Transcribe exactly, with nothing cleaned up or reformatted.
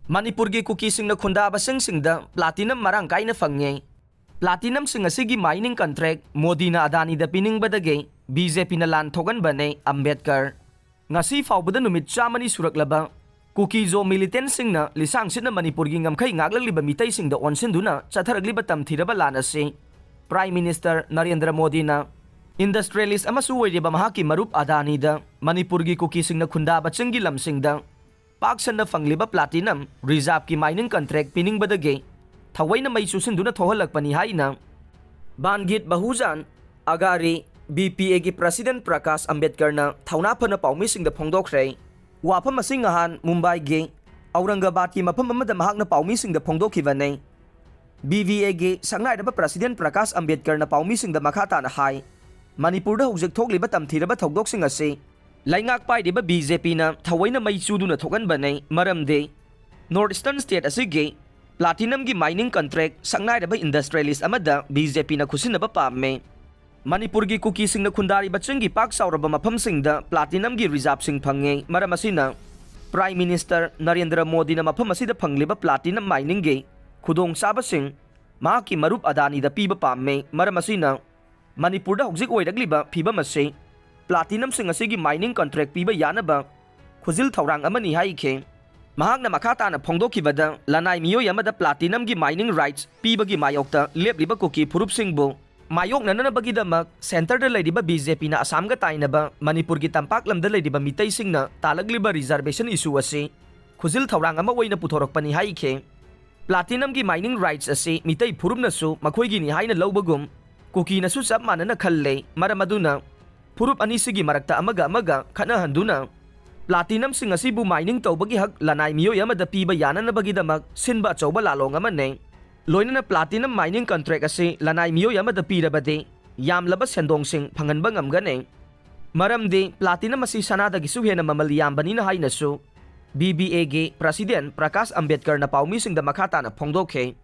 ꯃꯅꯤꯄꯨꯔꯒꯤ ꯀꯨꯀꯤꯁꯤꯡꯅ ꯈꯨꯟꯗꯥꯕꯁꯤꯡꯁꯤꯡꯗ platinum ꯃꯔꯥꯡ ꯀꯥꯏꯅ ꯐꯪꯉꯦ꯫ Platinumꯁꯤꯡ ꯑꯁꯤꯒꯤ mining contract ꯃꯣꯗꯤꯅ ꯑꯗꯥꯅꯤꯗ ꯄꯤꯅꯤꯡꯕꯗꯒꯤ BJPꯅ ꯂꯥꯟ ꯊꯣꯛꯍꯟꯕꯅꯦ ꯑꯝꯕꯦꯗꯀꯔ꯫ ꯉꯁꯤ ꯐꯥꯎꯕꯗ ꯅꯨꯃꯤꯠ ꯆꯥꯝꯃꯅꯤ ꯁꯨꯔꯛꯂꯕ ꯀꯨꯀꯤ-ꯖꯣ militantꯁꯤꯡꯅ ꯂꯤꯁꯥꯡ ꯁꯤꯠꯅ ꯃꯅꯤꯄꯨꯔꯒꯤ ꯉꯝꯈꯩ ꯉꯥꯛꯂꯛꯂꯤꯕ ꯃꯤꯇꯩꯁꯤꯡꯗ ꯑꯣꯟꯁꯤꯟꯗꯨꯅ ꯆꯠꯊꯔꯛꯂꯤꯕ ꯇꯝꯊꯤꯔꯕ ꯂꯥꯟ ꯑꯁꯤ Prime Minister ꯅꯔꯦꯟꯗ꯭ꯔ ꯃꯣꯗꯤꯅ industrialist ꯑꯃꯁꯨ ꯑꯣꯏꯔꯤꯕ ꯃꯍꯥꯛꯀꯤ ꯃꯔꯨꯞ ꯑꯗꯥꯅꯤꯗ ꯃꯅꯤꯄꯨꯔꯒꯤ ꯀꯨꯀꯤꯁꯤꯡꯅ ꯈꯨꯟꯗꯥꯕ ꯆꯤꯡꯒꯤ ꯂꯝꯁꯤꯡꯗ ꯄꯥꯛ ꯁꯟꯅ ꯐꯪꯂꯤꯕ platinum reserveꯀꯤ mining contract ꯄꯤꯅꯤꯡꯕꯗꯒꯤ ꯊꯑꯣꯏꯅ ꯃꯩ ꯆꯨꯁꯤꯟꯗꯨꯅ ꯊꯣꯛꯍꯜꯂꯛꯄꯅꯤ ꯍꯥꯏꯅ ꯚꯥꯟꯒꯤꯠ ꯕꯍꯨꯖꯥꯟ ꯑꯒꯥꯔꯤ, BPAꯒꯤ President ꯄ꯭ꯔꯀꯥꯁ ꯑꯝꯕꯦꯗꯀꯔꯅ ꯊꯧꯅꯥ ꯐꯅ ꯄꯥꯎꯃꯤꯁꯤꯡꯗ ꯐꯣꯡꯗꯣꯛꯈ꯭ꯔꯦ꯫ ꯋꯥꯐꯝ ꯑꯁꯤ ꯉꯍꯥꯟ ꯃꯨꯝꯕꯥꯏꯒꯤ ꯑꯧꯔꯪꯒꯕꯥꯗꯀꯤ ꯃꯐꯝ ꯑꯃꯗ ꯃꯍꯥꯛꯅ ꯄꯥꯎꯃꯤꯁꯤꯡꯗ ꯐꯣꯡꯗꯣꯛꯈꯤꯕꯅꯤ꯫ BVAꯒꯤ ꯁꯛꯅꯥꯏꯔꯕ President ꯄ꯭ꯔꯀꯥꯁ ꯑꯝꯕꯦꯗꯀꯔꯅ ꯄꯥꯎꯃꯤꯁꯤꯡꯗ ꯃꯈꯥ ꯇꯥꯅ ꯍꯥꯏ, ꯃꯅꯤꯄꯨꯔꯗ ꯍꯧꯖꯤꯛ ꯊꯣꯛꯂꯤꯕ ꯇꯝꯊꯤꯔꯕ ꯊꯧꯗꯣꯛꯁꯤꯡ ꯑꯁꯤ ꯂꯩꯉꯥꯛ ꯄꯥꯏꯔꯤꯕ BJPꯅ ꯊꯑꯣꯏꯅ ꯃꯩ ꯆꯨꯗꯨꯅ ꯊꯣꯛꯍꯟꯕꯅꯤ, ꯃꯔꯝꯗꯤ North Eastern state ꯑꯁꯤꯒꯤ platinumꯒꯤ mining contract ꯁꯛꯅꯥꯏꯔꯕ industrialist ꯑꯃꯗ BJPꯅ ꯈꯨꯠꯁꯤꯟꯅꯕ ꯄꯥꯝꯃꯤ꯫ ꯃꯅꯤꯄꯨꯔꯒꯤ ꯀꯨꯀꯤꯁꯤꯡꯅ ꯈꯨꯟꯗꯥꯔꯤꯕ ꯆꯤꯡꯒꯤ ꯄꯥꯛ ꯆꯥꯎꯔꯕ ꯃꯐꯝꯁꯤꯡꯗ platinumꯒꯤ reserveꯁꯤꯡ ꯐꯪꯉꯤ꯫ ꯃꯔꯝ ꯑꯁꯤꯅ Prime Minister ꯅꯔꯦꯟꯗ꯭ꯔ ꯃꯣꯗꯤꯅ ꯃꯐꯝ ꯑꯁꯤꯗ ꯐꯪꯂꯤꯕ platinum miningꯒꯤ ꯈꯨꯗꯣꯡꯆꯥꯕꯁꯤꯡ ꯃꯍꯥꯛꯀꯤ ꯃꯔꯨꯞ ꯑꯗꯥꯅꯤꯗ ꯄꯤꯕ ꯄꯥꯝꯃꯤ꯫ ꯃꯔꯝ ꯑꯁꯤꯅ ꯃꯅꯤꯄꯨꯔꯗ ꯍꯧꯖꯤꯛ ꯑꯣꯏꯔꯛꯂꯤꯕ ꯐꯤꯕꯝ ꯑꯁꯤ platinumꯁꯤꯡ ꯑꯁꯤꯒꯤ mining contract ꯄꯤꯕ ꯌꯥꯅꯕ ꯈꯨꯖꯤꯜ ꯊꯧꯔꯥꯡ ꯑꯃꯅꯤ ꯍꯥꯏꯈꯤ꯫ ꯃꯍꯥꯛꯅ ꯃꯈꯥ ꯇꯥꯅ ꯐꯣꯡꯗꯣꯛꯈꯤꯕꯗ, ꯂꯅꯥꯏ ꯃꯤꯑꯣꯏ ꯑꯃꯗ platinumꯒꯤ mining rights ꯄꯤꯕꯒꯤ ꯃꯥꯌꯣꯛꯇ ꯂꯦꯞꯂꯤꯕ ꯀꯨꯀꯤ ꯐꯨꯔꯨꯞꯁꯤꯡꯕꯨ ꯃꯥꯌꯣꯛꯅꯅꯕꯒꯤꯗꯃꯛ centreꯗ ꯂꯩꯔꯤꯕ BJPꯅ ꯑꯁꯥꯝꯒ ꯇꯥꯏꯅꯕ ꯃꯅꯤꯄꯨꯔꯒꯤ ꯇꯝꯄꯥꯛ ꯂꯝꯗ ꯂꯩꯔꯤꯕ ꯃꯤꯇꯩꯁꯤꯡꯅ ꯇꯥꯜꯂꯛꯂꯤꯕ reservation issue ꯑꯁꯤ ꯈꯨꯖꯤꯜ ꯊꯧꯔꯥꯡ ꯑꯃ ꯑꯣꯏꯅ ꯄꯨꯊꯣꯔꯛꯄꯅꯤ ꯍꯥꯏꯈꯤ꯫ Platinumꯒꯤ mining rights ꯑꯁꯤ ꯃꯤꯇꯩ ꯐꯨꯔꯨꯞꯅꯁꯨ ꯃꯈꯣꯏꯒꯤꯅꯤ ꯍꯥꯏꯅ ꯂꯧꯕꯒꯨꯝ ꯀꯨꯀꯤꯅꯁꯨ ꯆꯞ ꯃꯥꯟꯅꯅ ꯈꯜꯂꯦ꯫ ꯃꯔꯝ ꯑꯗꯨꯅ ꯐꯨꯔꯨꯞ ꯑꯅꯤꯁꯤꯒꯤ ꯃꯔꯛꯇ ꯑꯃꯒ ꯑꯃꯒ ꯈꯠꯅꯍꯟꯗꯨꯅ platinumꯁꯤꯡ ꯑꯁꯤꯕꯨ mining ꯇꯧꯕꯒꯤ ꯍꯛ ꯂꯅꯥꯏ ꯃꯤꯑꯣꯏ ꯑꯃꯗ ꯄꯤꯕ ꯌꯥꯅꯅꯕꯒꯤꯗꯃꯛ ꯁꯤꯟꯕ ꯑꯆꯧꯕ ꯂꯥꯂꯣꯡ ꯑꯃꯅꯤ꯫ ꯂꯣꯏꯅꯅ platinum mining contract ꯑꯁꯤ ꯂꯅꯥꯏ ꯃꯤꯑꯣꯏ ꯑꯃꯗ ꯄꯤꯔꯕꯗꯤ ꯌꯥꯝꯂꯕ ꯁꯦꯟꯗꯣꯡꯁꯤꯡ ꯐꯪꯍꯟꯕ ꯉꯝꯒꯅꯤ꯫ ꯃꯔꯝꯗꯤ platinum ꯑꯁꯤ ꯁꯅꯥꯗꯒꯤꯁꯨ ꯍꯦꯟꯅ ꯃꯃꯜ ꯌꯥꯝꯕꯅꯤꯅ ꯍꯥꯏꯅꯁꯨ BVAꯒꯤ President ꯄ꯭ꯔꯀꯥꯁ ꯑꯝꯕꯦꯗꯀꯔꯅ ꯄꯥꯎꯃꯤꯁꯤꯡꯗ ꯃꯈꯥ ꯇꯥꯅ ꯐꯣꯡꯗꯣꯛꯈꯤ꯫